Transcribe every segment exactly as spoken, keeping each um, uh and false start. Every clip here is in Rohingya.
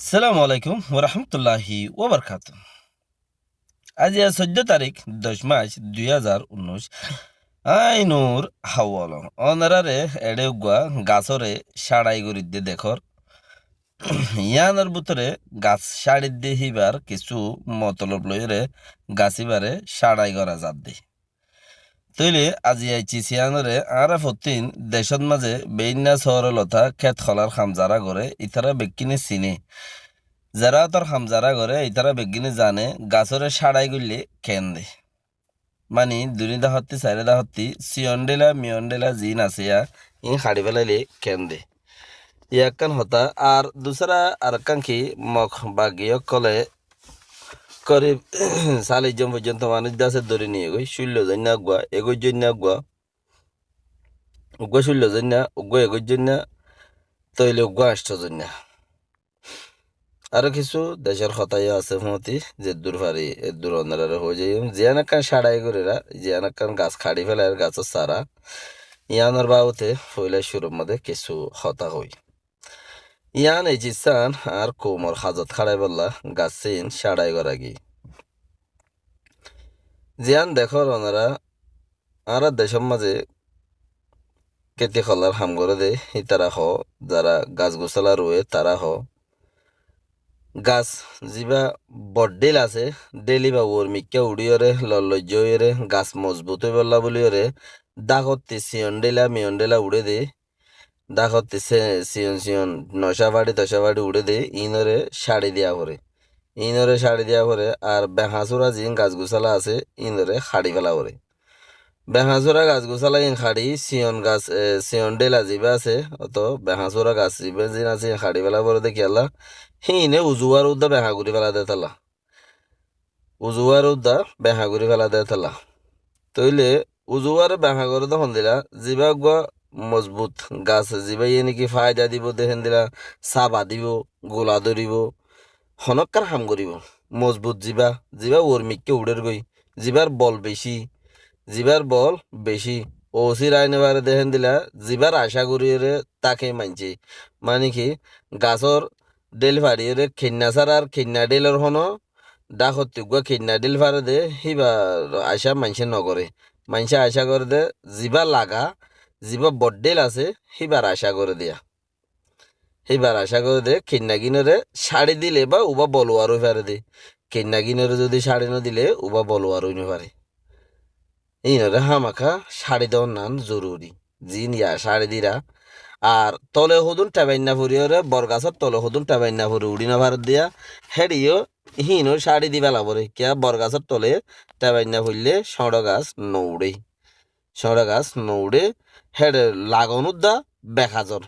Assalamu alaikum warahmatulláhi wabarakátuhu. Aijja soiddó tarík, doc mac, dui házar unnúic. Añí Nur Hawolo. Ónoráre eçé uggúa gasóre cáçai gorídde dekór. Yíanor bútore gas cáçidde híbar kissú motolob loiyóre gas íbare cáçai gorá zadde. Tóile aijja aiccísi yíanoré, añára fottín decót mazé beínna sóorolotá két holár ham zará goré, ítara bekkúne siné. Zará ótor ham zará goré, ítara bekkúne zane, gasóre cáçai goillé keén de. Mani, duní dahottí, sairé dahottí, siyondhéla, miyondhéla ziín asé yá, iín haçi félailé keén de. Yá ekkán hotá, ar dusára arekkán ki, mok bagi ókkole korib sállic zon foijjonto manúic de asé dóri niyé goi, cúllo zoinna uggúa, egoic zoinna uggúa, uggúa cúllo zoinna, uggúa egoic zoinna, tóile uggúa añctho zoinna. Aró kissú decór hotá yó asé fúañti, zeddúr fari eddúr ónoráre hoói zaiyum. Ziyán ekkán cáçai goréra, ziyán ekkán gas haçi félaiyér gasór sará, yíanor baabute foóila cúrur mazé kissú hotá hoói. Yían ei zizzán añár koumor hazot háçaibollá gassín cáçai gorá giyé. Ziyán dekór ónorá, añára decór mazé kéti holár ham goré dé, ítara hoó, zará gas gusálá ruwé, tará hoó. Gas zibá boddhél asé, dhél íba uormikká uçíyoré, lolloijjá óiyoré, gas mozbut óibollá bóliyoré, dákotti siyondhéla, miyondhéla uçé dé, dákotti se-, siyon siyon nocá façi tocá façi uçé dé, iínoré cáçi diya foré. Iínoré cáçi diya foré, ar behañsúra ziín gas gusálá asé, iínoré haçi féla foré. Behañsúra gas gusálá iín haçi, siyon gas, e, siyon dhéla zibá asé, óto behañsúra gas zibá ziín asé, iín haçi féla foré dé kiyólla, híine uzuwár uddá behañ gorí féla dé tolla. Uzuwár uddá behañ gorí féla dé tolla. Tóile uzuwáre behañ goré dé hondila, zibá uggúa mozbut gas, zibá yéne ki fáida dibou dé héndila, sába dibou, gula dóribou, honókkar ham goríbou. Mozbut zibá, zibá uormikká uçér goi, zibár bol bicí, zibár bol bicí. Ousír aái nofaré dé héndila, zibár acá goríyoré táke maincé. Mani ki, gasór dhél façiyoré keinna sárár keinna dhélor honó, dákotti uggúa keinna dhél fare dé, híbar acá maincé nogoré. Maincé acá goré dé, zibá laga, zibá boddhél asé, híbar acá goré dé yá. Híbar acá goré dé, keinna gínoré cáçi dile bá ubá boluwar ói fare dé. Keinna gínoré zodi cáçi nodile, ubá boluwar ói nofare. Iínoré hámaká cáçi doónnan zoruri. Ziín yá cáçi dira. Ar tole hodún thebainna foriyoré, borgasór tole hodún thebainna fori uçí nofaredde yá, héçe yó híinou cáçi dibá laboré. Kiyá borgasór tole thebainna foillé cóñço gas nouçé. Cóñço gas nouçé, héçe lagon uddá behazor.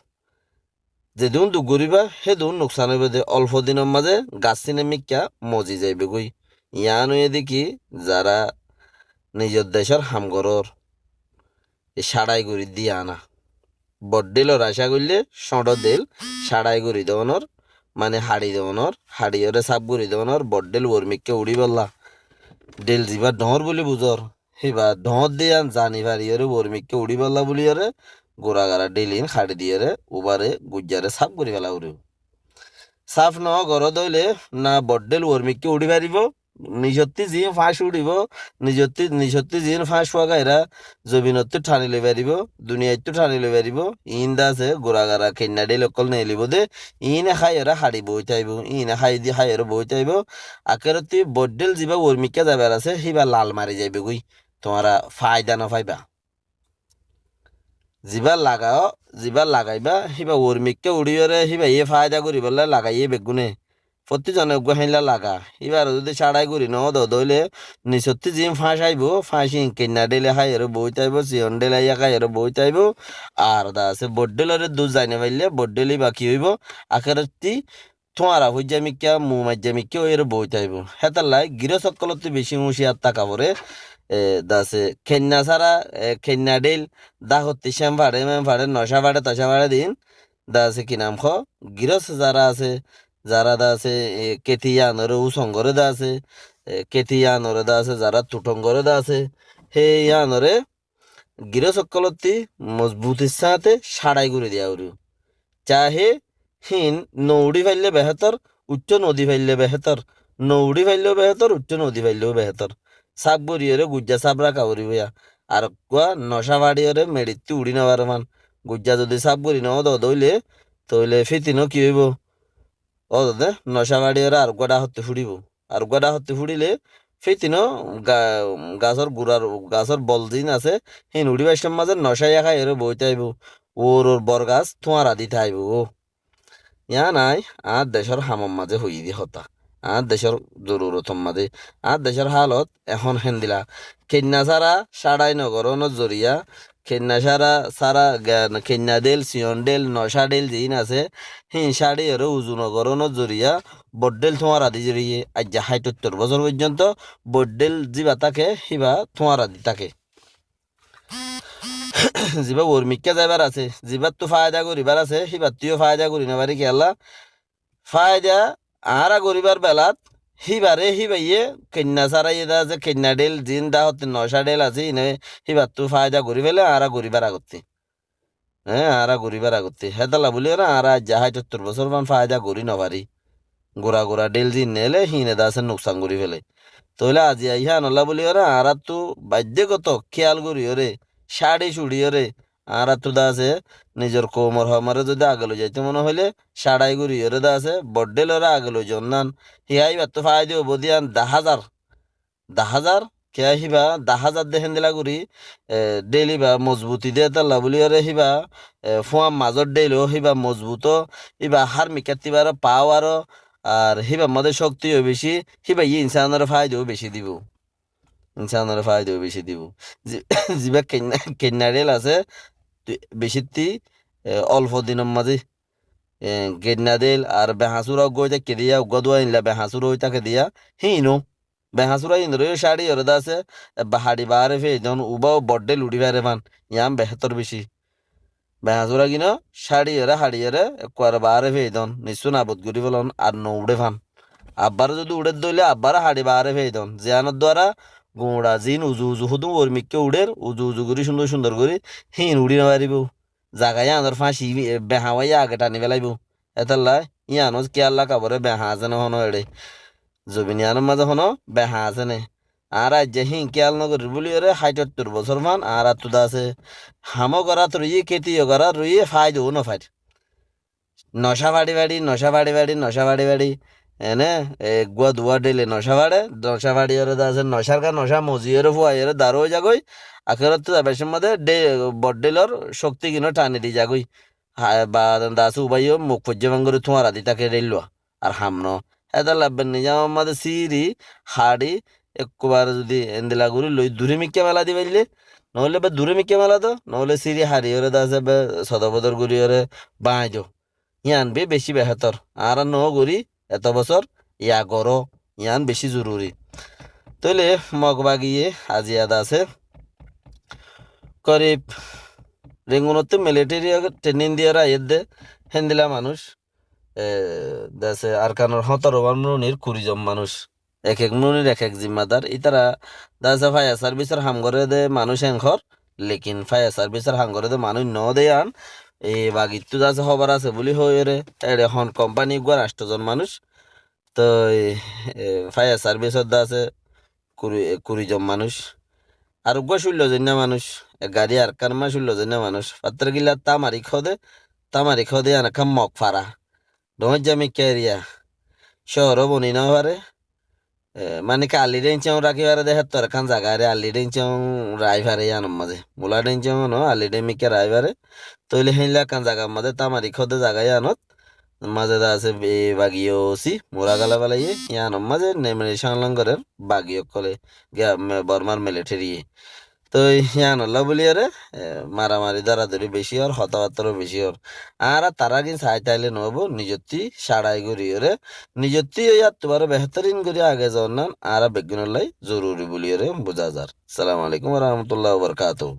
Zedún duk goríba, hédun nuksan óibo de, olfo dinor mazé gas síne mikká mozi zaibogói. Yián óiye de ki, zará nizor decór ham gorór, e cáçai gorí di ana. Boddhílor acá goillé cóñço dhíl cáçai gorí doonor, mane haçi doonor, haçiyoré sáf gorí doonor, boddhíl uor mikká uçíbolla. Dhíl zibá dhoóñr buli buzór, híba dhoóñr de yián zani fariyóre uor mikká uçíbolla buliyóre guragara dhíl iín haçi diyóre ubáre guijjaré sáf gorí fela foribó. Sáf no goró de óile na boddhíl uor mikká uçí faribó, nizottí ziín fáñc uçibó, nizottí, nizottí ziín fáñc fua gairá zobinottú thani loi faribó, duniyaittú thani loi faribó, iín de asé guragara keinna dhíl ókkol neelibó de, iíne háiyoré haçi boói táibo, iíne hái di háiyoré boói táibo, akérottí boddhíl zibá uor mikká zaibar asé, híba lal mari zaibogói, tuáñra faida no faiba. Zibá lagaó, zibá lagaibá, híba uor mikká uçíyoré, híba ye faida goríbolla lagaiyé beggúne. Fottí zone eggúa héilla laga. Híbaré zudi cáçai gorí no do de óile, nizottí ziín fáñc aibó, fáñc iín keinna dhíle háiyoré boói táibo, siyon dhíle yá háiyoré boói táibo, ar de asé boddhíloré dúr zai no faillé, boddhíl híba ki óibo, akérottí tuáñra foijja mikká, mu maijja mikká óiyore boói táibo. Hétolla girós ókkolóttu bicí úñciyar táka foré, e, de asé keinna sára, e, keinna dhíl, dákottí cém façe, mém façe, nocá façe, tocá façe din, de asé ki nam hoó, girós zará asé, zará de asé, e, kéti yíanoré úsong goré de asé, e, kéti yíanoré de asé, zará tuthong goré de asé, hé yíanoré girós ókkolótti mozbutir sáñte cáçai gorí diya foribó. Cahe híin no uçí faillé behétor, Uçó nodi faillé behétor, no uçí faillé behétor, uçó nodi faillé behétor. Sáf goríyoré guijjá sáf raká foribó yá. Ar uggúa nocá façíyoré meçittú uçí no faré fán. Guijjá zodi sáf gorí no dodóile, tóile fítinó ki óibo? Ódode nocá façíyoré ar uggúa dháhottú fúçibo. Ar uggúa dháhottú fúçile fítinó ga-, gasór gurar, gasór bol ziín asé, híin uçí baccór mazé nocá yá háiyoré boói táibo. Uoror bor gas túañra di táibo. Yían aññí añár decór hamor mazé hoiyí dé hotá. Añár decór zorurotor mazé. Añár decór hálot ehón héndila. Keinna sára cáçai nogorónor zoriya, keinna cára, sára, ga-, keinna dhéil, siyón dhéil, nocá dhéil ziín asé, híin cáçiyoré uzu nogorónor zoriya, boddhéil túañra di zoriye, aijja háit óittor bosór foijjónto boddhéil zíba táke, híba túañra di táke. Zibá uormikká zaibár asé, zibáttu fáida goríbar asé, híbattú yó fáida gorí nofarí kiyólla. Fáida añára goríbar belat, híbaré híbaye keinna sáraye dé asé, keinna dhéil, ziín dháhottú nocá dhéil asé, híine híbattú fáida gorí félé añára goríbar agottí. Eé, añára goríbar agottí. Hétolla bóliyoré añára aijja háit óittor bosór fán fáida gorí nofarí. Gura gura dhéil ziín neelé híine dé asé nuksan gorí félé. Tóile aziya yíanolla bóliyoré añáráttu baidde goto kíyal goríyoré, cáçi cuçíyoré, añáráttu dé asé nizor koumor hoómoré zodi age loi zaitó mone hoilé, cáçai goríyoré dé asé boddhéiloré age loi zonnán, híya híbattú fáida óibo dé yían daházar. Daházar, kiyá híba daházar dé héndila gorí, e, dhéil íba mozbuti dé hétolla bóliyoré híba, e, fúañ mazór dhéil ó híba mozbut ó, híba hármikká tíbaró pawar ó, ar híbar mazé cókti ó bicí, híbayé insánoré fáida ó bicí dibou. Insánoré fáida ó bicí dibou. Zi-, zibá keinna, keinna dhéil asé, tu-, bicítti, e, olfo dinor mazé, e, keinna dhéil ar behañsúra uggúa ói táke dé yá, uggúa dúa inla behañsúra ói táke dé yá, híin ó. Behañsúra híinoré yó cáçiyoré dé asé, ebba haçi baáre féidon, ubáu boddhéil uçí faré fán, yián behétor bicí. Behañsúra gín ó cáçiyoré, haçiyoré, ekkuare baáre féidon, nissú nabut gorí félon, ar no uçé fán. Abbáre zodi uçédde óile abbáre haçi baáre féidon, ziyánor duara guñça ziín uzu uzu húdum uormikká uçér, uzu uzu gorí cúndor cúndor gorí, híin uçí nofaríbou. Zaga yíanor fáñci, e, behañwáiye age thani félaibou. Hétolla yíanot kíyal raká foré behañ asé né honó eçé. Zobin yíanor mazé honó behañ asé né. Añára aijja híin kíyal nogorír bóliyoré háit óittor bosór fán añáráttu dé asé. Hamó gorát roiyé, kéti yó gorát roiyé, fáida ó nofair. Nocá façi façi, nocá façi façi, nocá façi façi. Ene, eggúa duwá dhéile nocá façe, nocá façiyoré dé asé, nocár gá nocá moziyoré fúaiyoré daró ói zagói, akérottú zaibar cómot dé, dé-, boddhéilor cókti gín ó thani di zagói. Ha, ba dé asé ubáiyo muk foijjé fán gorí túañra di táke dhéillua. Ar ham no. Hétolla ebbe nizamor mazé síri, haçi, ekkubare zodi endila gorí loi duré mikká mela di faillé, noóile ebbe duré mikká mela do, noóile síri haçiyoré dé asé ebbe sodor bodor goríyoré báñi do. Yián be bicí behétor. Añára noó gorí, eto bosór ya goró, yián bicí zoruri. Tóile Mok bagiye aziya dé asé korib Rengunottú militeri trenin diyóre aiyédde héndila manúic, e, dé asé Arkanor hótoro bar mulunir kuri zon manúic. Ek ek mulunir ek ek zimmadar. Ítara dé asé faya sarbisor ham goré dé manúic enkor, lekin faya sarbisor ham goré dé manúic noó dé yián. E bagittú dé asé hóbor asé buli hoiyóre, eçe hon kompani uggúar ancto zon manúic. Toi, e, faya sarbisot dé asé kuri, e, kuri zon manúic. Ar uggúa cúllo zoinna manúic. E garí Arkan ma cúllo zoinna manúic. Fattorkilla Tamarik hóde, Tamarik hóde yián ekkán Mok fara. Dhoóñijja mikká eriya. Cóoro boni no fare. E, mani ki alli dhéinccáun rakí fare dé héttor ekkán zaga re alli dhéinccáun raái fare yíanor mazé. Mula dhéinccáun no, alli dhéin mikká raái fare. Tóile héinla ekkán zagar mazé Tamarik hóde zaga yíanot mazé dé asé be-, bagi osi mura gala felaiyé, yíanor mazé nemeri cánlong gorér bagi ókkolé, giya me-, Bormar militariye. Toi yíanolla bóliyoré, e, maramari dóradóri bicí ór, hotábattáro bicí ór. Añára tarárgin saái táile noóibo, nizottí cáçai goríyoré, nizottí yó yáttu baró behétorin gorí age zoonnán añára beggúnollái zoruri bóliyoré buzá zar. Assalamu alaikum wa rahmatullahi wa barakatuhu.